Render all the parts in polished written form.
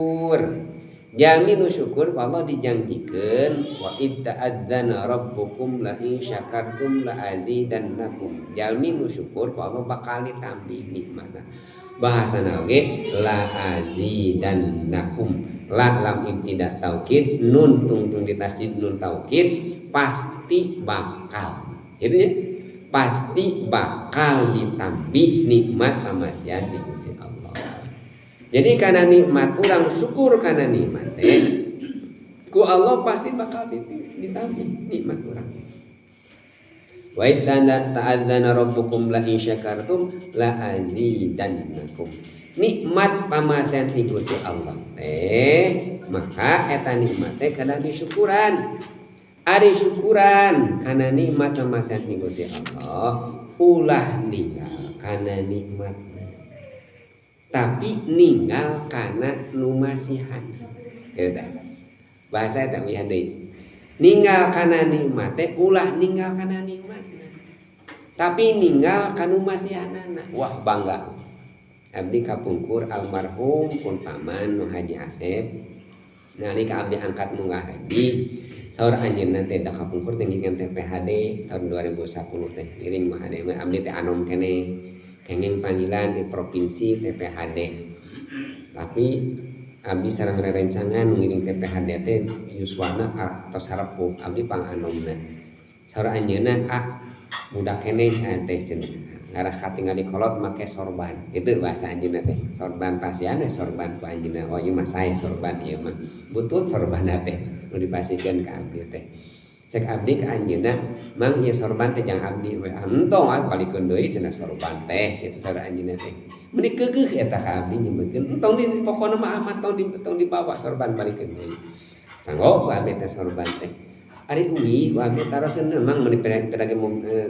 Syukur. Jalmi nu syukur Allah dijanjikeun wa id ta'adzana rabbukum la in syakartum la azidannakum. Jalmi nu syukur Allah bakal ditambih nikmatna. Bahasana oge la azidannakum. La lam ibtida taukid, nun tungtung ditasydid nun taukid, pasti bakal. Itu ya. Pasti bakal ditambih nikmat pamasihan di Gusti Allah. Jadi karena nikmat urang syukur karena nikmat teh ku Allah pasti bakal ditambih nikmat urang. Wa id ta'adzana rabbukum la in syakartum la azidannakum. Nikmat pamasihan ti Gusti Allah teh maka eta nikmat teh kada disyukuran. Ari syukuran kana nikmat pamasihan ti Gusti Allah ulah ninggal kana nikmat, tapi ninggal kana nu masihan. Ya udah. Bahasa eta uih deui. Ninggal kana nikmat teh ulah ninggal kana nikmatna. Tapi ninggal kanu masihanana. Wah, bangga. Abdi kapungkur almarhum pun paman nu Haji Asep. Nalika abdi angkat munggah haji, saur anjeunna teh da kapungkur teh ngiringan TPHD tahun 2010 teh ngiring mah mah abdi teh anom keneh. Kenging panggilan di provinsi TPHD. Tapi abdi sareng rerencangan ngiring TPHD teh yuswana atos harepuh abdi panganomna. Saur anjeunna, ah budak keneh teh cenah. Ngarah katingali kolot make sorban. Itu bahasa anjeunna teh. Sorban pasian sorban ku anjeunna. Oh ieu mah sae sorban ieu mah. Butut sorbanna teh nu dipasikeun ka abdi teh. Cek abdi ka anjeunna, mang ieu sorban teh jang abdi we entong ah balikeun deui cenah sorban teh kitu saur anjeunna teh. Meuni keukeuh eta ka abdi nyebutkeun entong di pokona mah amat tong dibawa sorban balikeun deui. Sanggo ku abdi teh sorban teh. Ari uih ku abdi taroskeun mang meuni pedag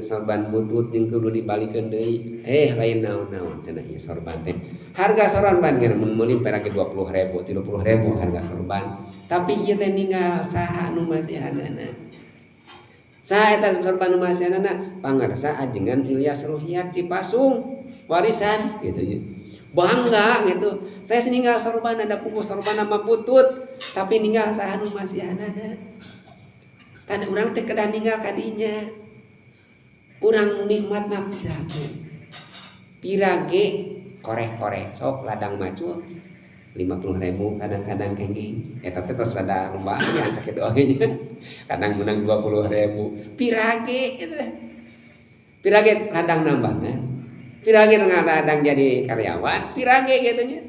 sorban butut jeung kudu dibalikeun deui. Eh lain naon-naon cenah ieu sorban teh. Harga sorban geus mun meuli pedag 20.000, 30.000 harga sorban. Tapi ieu teh ninggal saha nu masihanana. Saha eta sorban nu masihanana? Pangersa ajengan Ilyas Ruhiat Cipasung warisan gitu nya. Bangga gitu. Saya ninggal sorban ada pupuk sorban sama butut, tapi ninggal saha nu masihanana. Tanda urang teh kedah ninggal kadinya. Urang nikmatna pirage. Pirage koreh-koreh cok ladang macul 50.000 kadang-kadang kenging. Eta teh tos rada lombaan ya sakitu oge nya. Kadang menang 20.000. Pirage gitu. Pirage ladang nambangan. Pirage ladang jadi karyawan, pirage gitu nya.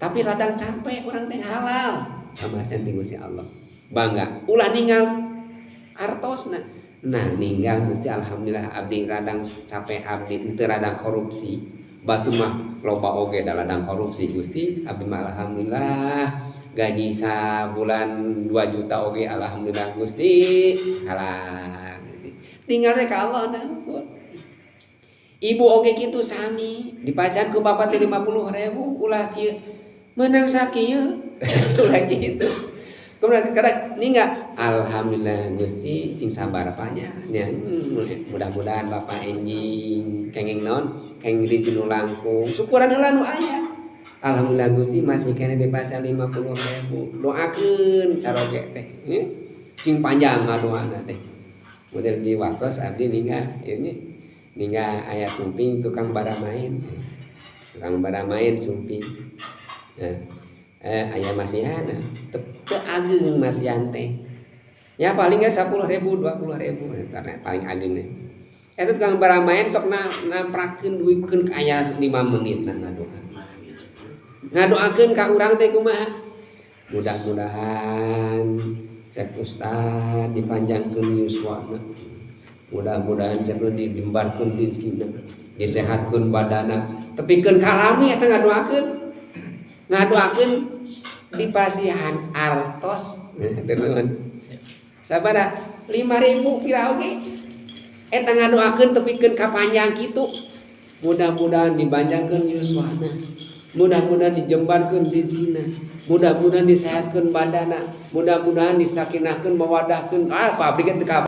Tapi ladang capek urang teh halal. Pamasihan ti Gusti Allah. Bangga. Ulah ninggal artosna. Nah, ninggal Gusti alhamdulillah abdi ladang capek abdi henteu ladang korupsi. Batu mah loba oge da ladang korupsi Gusti, abdi mah alhamdulillah gaji sabulan 2 juta oge alhamdulillah Gusti. Halal. Tinggal teh ka Allah dah. Ibu oge kitu sami, dipasihan ku bapak teh 50.000 ulah kieu. Menang sakieu. Ulah kitu. Kemudian kadang ninggal alhamdulillah Gusti cing sabar apanya nya, mudah-mudahan bapak enjing kenging naon kenging di nu langkung syukuran heula nu aya. Alhamdulillah Gusti masih keneh di pasar 50.000 doakeun caroge teh cing panjang ngadoana teh. Model di waktos abdi ninggal ini ninggal aya sumping tukang baramain. Tukang baramain sumping. Nah, aya masihan teu ageung masihan teh. Ya paling ge 10.000 20.000 eta paling ageung teh. Eta tukang baramain sok namprakeun duikeun ka aya 5 menit nah ngadoa. Ngadoakeun ka urang teh kumaha? Mudah-mudahan cek ustad dipanjangkeun yuswana. Mudah-mudahan cek dijembarkeun rezekina, disehatkeun badana. Tepikeun kalami eta ngadoakeun. Ngadoakeun dipasihan artos. Nuhun. Sabaraha? 5.000 pira oge. Eta ngadoakeun tepikeun ka panjang kitu. Mudah-mudahan dipanjangkeun yuswana. Mudah-mudahan dijembarkeun rezekina. Mudah-mudahan disehatkeun badana. Mudah-mudahan disakinahkeun mawadahkeun. Ah, pabrik teu